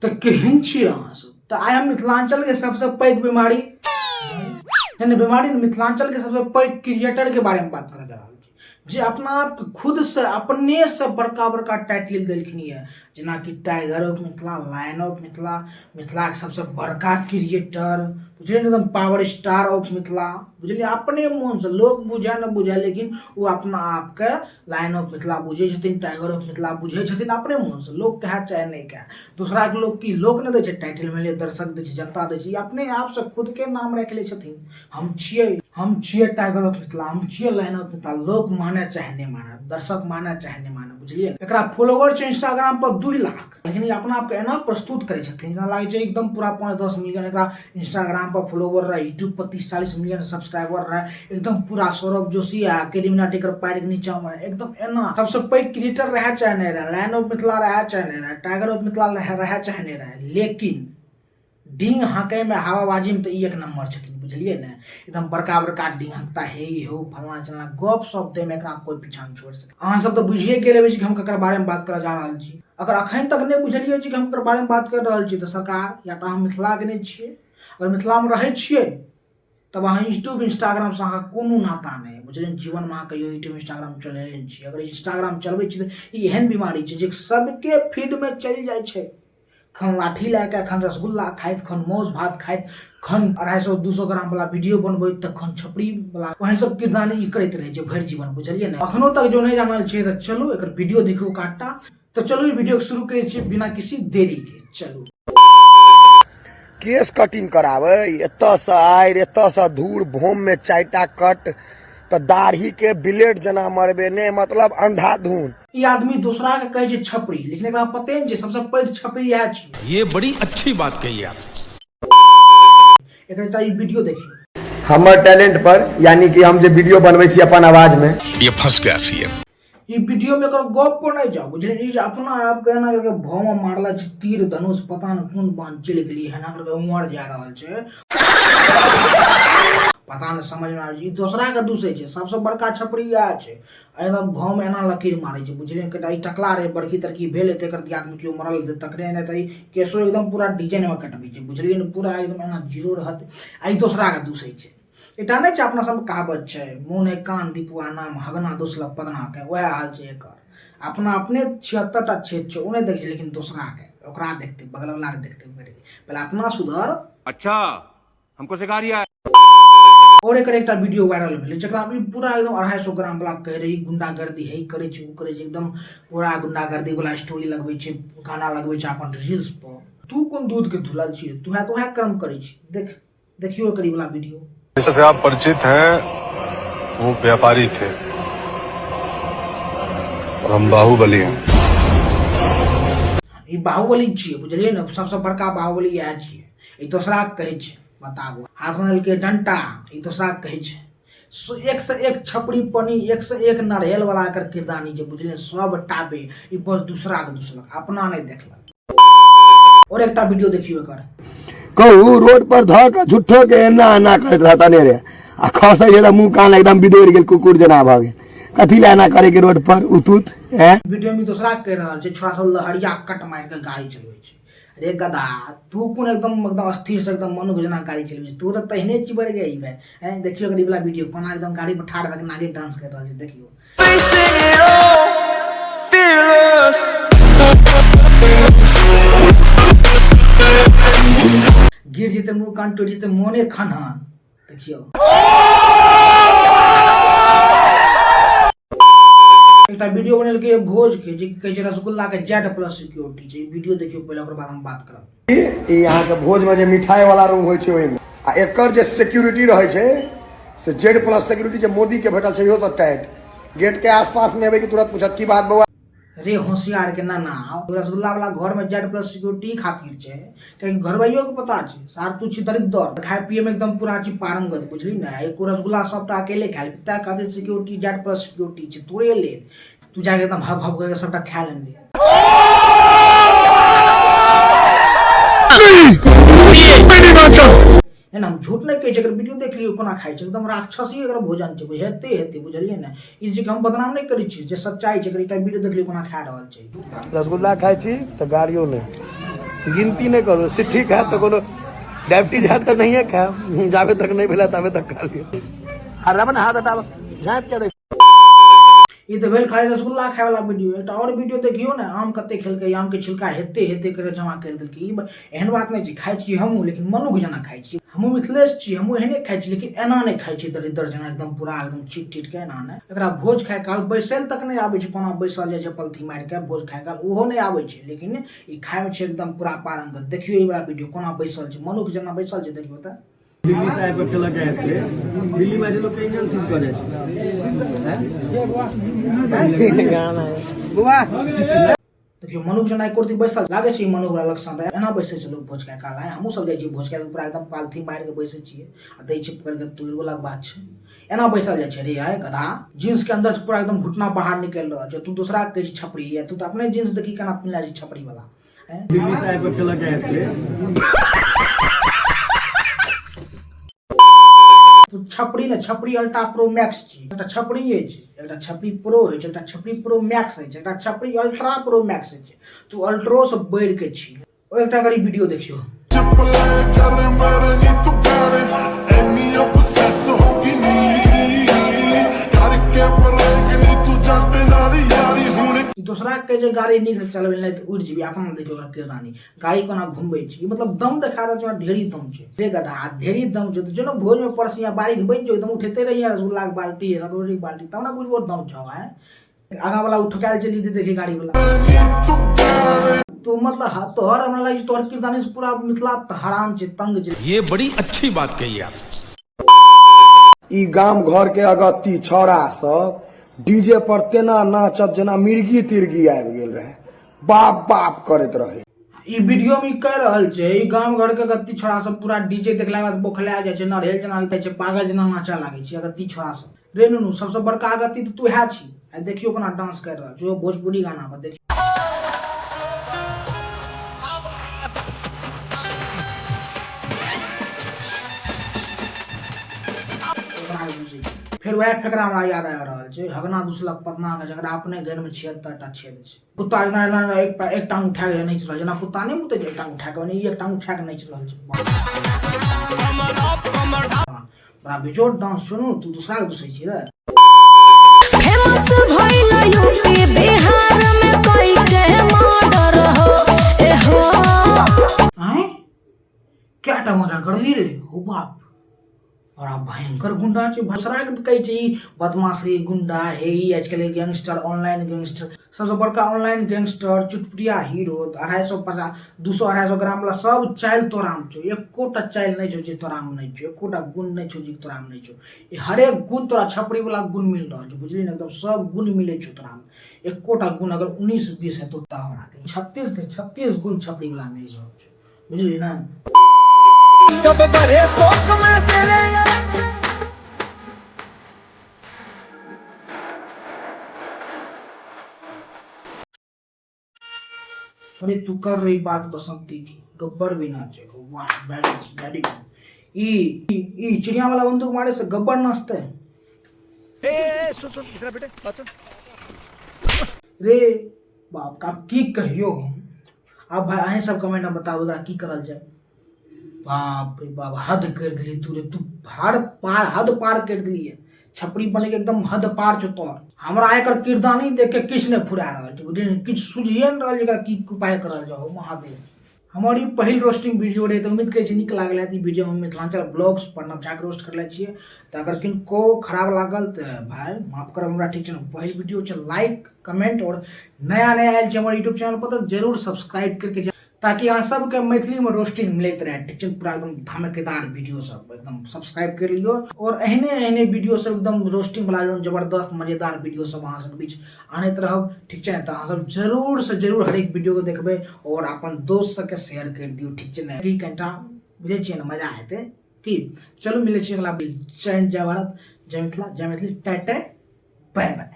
तऽ केहन छियै अहाँ सब? तऽ आइ हम मिथिलांचल के सबसे पैघ बीमारी नहीं नहीं बीमारी नहीं, मिथिलांचल के सबसे पैघ क्रिएटर के बारे में बात करऽ जा रहल छी, जे अपना आप के खुद से अपने से बड़का बड़का टाइटल देलखिन ये, जेनाकि tiger of Mithila, lion of Mithila, Mithila के सबसे बड़का क्रिएटर, बुझलियै ने, एकदम पावर स्टार ऑफ मिथिला, बुझलियै। अपने मोन से लोग बुझे न बुझे, लेकिन ओ अपना आप के लायन ऑफ मिथिला बुझै छथिन, टाइगर ऑफ मिथिला बुझै छथिन अपने मोन से। लोग कहे चाहे नहीं कहे, दूसरा के लोग की लोग नहि दै छै टाइटल, मानि लिअ दर्शक दै छै, जनता दै छै, ई अपने आप से खुद के नाम राखि लै छथिन, हम छियै टाइगर ऑफ मिथिला, हम छियै लायन ऑफ मिथिला। लोग माने चाहे नहीं माने, दर्शक माने चाहे नहीं माने, बुझलियै ने? एकरा फॉलोवर छै इंस्टाग्राम पर 2 लाख, लेकिन ई अपना आपके एना प्रस्तुत करै छथिन जेना लागै छै एकदम पूरा 5-10 मिलियन एकरा इंस्टाग्राम पर फॉलोवर रहे, यूट्यूब पर 30-40 मिलियन सब्सक्राइबर रहे, एकदम पूरा सौरभ जोशी आ केडी मिनाटी एकर पैर के नीचा में एकदम एना। सबसे पैघ क्रिएटर रहे चाहे नहीं रहे, लायन ऑफ मिथिला रहे चाहे नहीं रहे, टाइगर ऑफ मिथिला रहे चाहे नहीं रहे, लेकिन डिंग हाँकै में हवाबाजी में तो ई एक नंबर छथिन, बुझलियै ने। एकदम बड़का बड़का डिंग हाँकता, हे ई हो फलना चिलना गप सप दै में एकरा कोई पीछा नहीं छोड़ सके। अहाँ सब तो बुझिए गेल हेबै कि हम ककर बारे में बात करऽ जा रहल छी। अगर अखन तक नहीं बुझलियै छी कि हम ककर बारे में बात कर रहल छी, तऽ सरकार या तऽ अहाँ मिथिला के नहीं छियै, अगर मिथिला में रहै छियै तब अहाँ यूट्यूब इंस्टाग्राम से अहाँके कोनो नाता नहि, बुझलियै। जीवन में अहाँ कहियो यूट्यूब इंस्टाग्राम चलेने नहि छियै। अगर इंस्टाग्राम चलबै छी तऽ ई एहन बीमारी छै जे सबके फीड में चलि जाइ छै। खन लाठी लए कऽ, खन रसगुल्ला खाइत, खन मौस भात खाइत, खन 250-200 ग्राम वाला वीडियो बनबैत, तऽ खन छपरी वाला, वही सब किरदानी ई करैत रहै छै भरि जीवन, बुझलियै ने। अखनो तक जो नहि जानल छियै तऽ चलू एकर वीडियो देखू काटटा। तऽ चलू ई वीडियो शुरू करै छियै बिना किसी देरी के। चलू केस कटिंग कराबै, एतऽसँ आरि एतऽसँ धूर, भोम में 4टा कट, तऽ दाढ़ी के ब्लेड जेना मरबे ने, मतलब अंधाधुन। ई आदमी दोसरा के कहै छै छपरी, लेकिन एकरा पते नहि छै सबसे पैघ छपरी इएह छै। ये बड़ी अच्छी बात कही आप। एकर एकटा ई वीडियो देखियौ। हमर टैलेंट पर, यानी कि हम जे वीडियो बनबै छी अपन आवाज में, ये फंस गया सीएम। ई वीडियो में एकर गप पर नहि जाउ, बुझलियै। ई जे अपना आप के एना करके भौं में मारले छै तीर धनुष, पता नहि कोन बाण चलि गेली, एना करके उमर जा रहल छै, पता नहि समझ में आबै छै। ई दोसरा के दूसै छै, सबसे बड़का छपरी इएह छै। एकदम भौं में एना लकीर मारै छै, बुझलियै। कटा ई टकला रहे, बड़की तरकी भेल हेतै, एकर दियाद में केओ मरल हेतै तकरे नहि, तऽ ई केशो एकदम पूरा डिजाइन में कटबै छै, बुझलियै ने, पूरा एकदम एना जीरो रहत। आ ई दोसरा के दूसै छै। एकटा नहि छै अपना सब कहावत छै, मोन है कान दीपुआ नाम हगना दोसलक पदना के, वएह हाल छै एकर। अपना अपने 76टा छेद छै, ओ नहि देखै छै, लेकिन दोसरा के ओकरा देखतै, बगल वाला के देखतै, पहिले अपना सुधर। अच्छा हमको सिखा रिया है। और एकर एकटा वीडियो वायरल भेलै जकरा मे पूरा एकदम 250 ग्राम वाला कहि रही गुंडागर्दी है, करै छै ओ करै छै, एकदम पूरा गुंडागर्दी वाला स्टोरी लगबै छै, गाना लगबै छै अपन रील्स पर। तू कोन दूध के धुलल छियै, तू है तो वएह कर्म करै छी। देखियो एकर ई वाला वीडियो। जिससे आप परिचित हैं वो व्यापारी थे और हम बाहुबली हैं। ई बाहुबली छियै, बुझलियै ने, सबसे बड़का बाहुबली इएह छियै। ई दोसरा के कहै छै, बताबू, हाथ में लेलकै डंटा, ई दोसरा के कहै छै। एक से एक छपरी पनी, एक से एक नारियल वाला एकर किरदानी छै, बुझलियै, सब टाबे। ई बस दूसरा के दूसलक, अपना नहि देखलक। और एकटा वीडियो देखियो एकर। कहू रोड पर धऽ कऽ झूठो के एना एना करैत रहता ने रे, आ खसै छै तऽ मुँह कान एकदम बिदोरि गेल, कुकुर जेना भऽ गेल। कथी लए एना करे के रोड पर उतुत हैं? वीडियो में दोसरा कहि रहल छै, छोड़ा सब लहरिया कट मारि के गाड़ी चलबै छै। रे गधा, तू कोन एकदम एकदम अस्थिर से एकदम मनुख जेना गाड़ी चलबै छै, तू तऽ तहिने चिबड़ गई बे हैं। देखियो एकर ई वाला वीडियो, कोना एकदम गाड़ी पर ठाढ़ भए के नागे डांस कर रहल छै, देखियो। गिर जेतै मुँह कान टूटि जेतै, मोने खनहन। देखियो एकटा वीडियो बनेलकै भोज के, जे कहै छै रसगुल्ला के जेड प्लस सिक्योरिटी छै। ई वीडियो देखियो पहिले, ओकर बाद हम बात करब। ई अहाँके भोज में जे मिठाई वाला रूम होइ छै ओहिमे, आ एकर जे सिक्योरिटी रहै छै से जेड प्लस सिक्योरिटी जे मोदी के भेटल छै, इहो सब टाइट। गेट के आसपास में एबै कि तुरंत पूछत की बात बौआ। रे होशियार के नाना, रसगुल्ला वाला घर में जेड प्लस सिक्योरिटी खातिर छै, कियाकि घरवाइयो के पता छै सार तू छी दरिद्र, खाय पिए में एकदम पूरा छी पारंगत, बुझली ने। एको रसगुल्ला सबटा अकेले खाय लेबही, तैं खातिर सिक्योरिटी जेड प्लस सिक्योरिटी छै तोरे लेल। तू जाके एकदम हब हब करके सबटा खा लेने। नहीं, हम झूठ नहीं कहै छी, एकर वीडियो देख लियौ कोना खाइ छै, एकदम राक्षसी एकर भोजन छै, हेतै हेतै, बुझलियै ने। ई जे हम बदनाम नहि करै छी, जे सच्चाई छै, एकर एकटा वीडियो देख लियौ कोना खा रहल छै। रसगुल्ला खाइ छी तऽ गाड़ियो नहि। गिनती नहि करू। सिट्ठी खायब तऽ कोनो डायबिटीज हैत तऽ नहिए खायब, जाबे तक नहि भेल ताबे तक खा लिअ। आ रमन हाथ हटाब, झाँपि के। ई तऽ भेल खाली रसगुल्ला खाय वाला वीडियो। एकटा आओर वीडियो देखियौ ने, आम कते खेलकै, आम के छिलका हेते हेते करे जमा करि देलकै। ई एहन बात नहि छै, खाइ छी हमहूँ, लेकिन मनुख जेना खाइ छी। हमहूँ मिथिलेश छी, हमहूँ एहने खाइ छी, लेकिन एना नहि खाइ छी दरिद्र जेना, एकदम पूरा एकदम चीट चीट के एना नहि। एकरा भोज खाय काल बैसल तक नहि आबै छै, कोना बैसल जाइ छै पलथी मारि के भोज खाय काल ओहो नहि आबै छै, लेकिन ई खायमे छै एकदम पूरा पारंगत। देखियौ ई वाला वीडियो कोना बैसल छै, मनुख जेना बैसल छै, देखियौ तऽ। दिल्ली से आबि कऽ खेलक हेतै। दिल्ली में जे लोग के इंजन सीज कऽ जाइ छै। देखियौ मनुख जेना एको रत्ती बैसल लागै छै? ई मनुख वाला लक्षण रहै? एना बैसै छै लोक भोज खाय काल? आइ हमहूँ सब जाइ छियै भोज खाय, पूरा एकदम पालथी मारि कऽ बैसै छियै आ दै छै पकड़ि कऽ तोड़ि वाला बात छै। एना बैसल जाइ छै रे आइ गधा? जींस के अंदर से पूरा एकदम घुटना बाहर निकलि रहल छै। तू दोसरा के कहै छी छपरी, आ तू तऽ अपने जींस देखी केना पिन्हले छी छपरी वाला। दिल्ली से आबि कऽ खेलक हेतै। तू छपरी ने छपरी अल्ट्रा प्रो मैक्स छी। एकटा छपरी अछि, एकटा छपरी प्रो होइ छै, एकटा छपरी प्रो मैक्स होइ छै, एकटा छपरी अल्ट्रा प्रो मैक्स होइ छै। तू अल्ट्रो से बढ़ि के छी। ओ एकटा गरीब वीडियो देखियौ। ई दोसरा के जे गाड़ी नीक से चलबै नहि तऽ उड़ि जेबी। अपना देखियौ ओकरा किरदानी, गाड़ी कोना घुमबै छै। ई मतलब दम देखा रहल छै, ढेरी दम छै रे गधा, ढेरी दम छै। जेना भोज में परसिया बारीक बनि जो एकदम उठेते रहिए रसगुल्ला के बाल्टी, सकरौरी के बाल्टी, तब ना बुझबो दम छौ। आय आगाँ वाला उठकायल चली दे, देखी गाड़ी वाला। तू मतलब तोहर हमरा लागि तोहर किरदानी से पूरा मिथिला हरान छै, तंग छै। ये बड़ी अच्छी बात कही आप। ई गाम घर के अगत्ती छौड़ा सब डीजे पर तेना नाचत जेना मिर्गी तिर्गी आबि गेल रहे, बाप बाप करैत रहे। ई वीडियो में कह रहल छै ई गाम घर के गत्ती छोड़ा सब पूरा डीजे देखला के बाद बोखला जाइ छै, नरहेल जेना जाइ छै, पागल जेना नाचा लागै छै अगत्ती छोड़ा सब। रे नुनू, सबसे बड़का अगत्ती तऽ तू है छी। आ देखियो कोना डांस कर रहल छै भोजपुरी गाना पर, देखियो। फेर वएह फेकरा हमरा याद आबि रहल छै, हगना दुसलक पतना के, जकरा अपने घर में 76 टा छेद छै। कुत्ता जेना एना एना एक एक टांग उठा के नाचि रहल, जेना कुत्ता नहि मुतै छै एक टांग उठा के, ओना एक टांग उठा के नाचि रहल छै। बड़ा बेजोड़ डांस। सुनू, तू दूसरा के दूसै छी रे। फेमस भइल यूपी बिहार में कई के मर्डर हो ए हो। आँय, क्या टा मजा करली रे हो बाप, बड़ा भयंकर गुंडा छै। दूसरा के कहै छै ई बदमाशी गुंडा हे, ई आजकल गैंगस्टर, ऑनलाइन गैंगस्टर, सबसे बड़का ऑनलाइन गैंगस्टर, चुटपुटिया हीरो। 250, 200, 250 ग्राम वाला सब चालि तोरामे छौ। एकोटा चालि नहि छौ जे तोरामे नहि छौ, एकोटा गुण नहि छौ जे तोरामे नहि छौ। ई हरेक गुण तोरा छपरी वाला गुण मिल रहल छौ, बुझली ने? एकदम सब गुण मिलै छौ तोरामे। एकोटा गुण अगर 19 20 हेतौ तऽ हमरा 36 नहि 36 गुण छपरी वाला मिल रहल छौ, बुझली ने? जब भरे शौक में तेरे अरे तू कर रही बात बसंती की, गब्बर भी नाचे। वाह, वेरी वेरी गुड। ई ई चिड़िया वाला बंदूक मारे से गब्बर नाचते हैं। ए सुन सुन, इधर बेटे, बात सुन। रे बाप का की कहियो हम आब भाई, अहीं सब कमेंट में बताबू एकरा की करल जाए। बाप रे बाप, हद कर दिली तू रे, तू हर पार हद पार कर दिली है। छपरी बने के एकदम हद पार छौ तोहर। हमरा एकर किरदानी देख के किछु नहि फुरा रहल छै, बुझलियै? किछु सुझिए नहि रहल छै, एकरा की उपाय करल जाओ। महादेव, हमर ई पहिल रोस्टिंग वीडियो रहै, तऽ उम्मीद करै छी नीक लागल हैत ई वीडियो। हम मिथिलांचल ब्लॉग्स पर नवझाके रोस्ट करले छियै, तऽ अगर किनको खराब लागल तऽ भाय माफ करब हमरा, ठीक छै ने? पहिल वीडियो छै। लाइक, कमेंट और नया नया आयल छै हमर यूट्यूब चैनल पर तऽ जरूर सब्सक्राइब करके जाउ, ताकि अहाँ सबके मैथिलीमे रोस्टिंग मिलैत रहै, ठीक छै? पूरा एकदम धमाकेदार वीडियो सब एकदम सब्सक्राइब कर लियौ और एहने एहने वीडियो सब एकदम रोस्टिंग वाला एकदम जबरदस्त मजेदार वीडियो सब अहाँ सबके बीच आनैत रहब, ठीक छै ने? तऽ अहाँ सब जरूर से जरूर हरेक वीडियो के देखबै और अपन दोस्त सबके शेयर कर दियौ, ठीक छै ने? की कनिटा बुझै छियै ने, मजा हेतै की। चलू, मिलै छियै अगला। जय हिंद, जय भारत, जय मिथिला, जय मैथिली। टाटा, बाय बाय।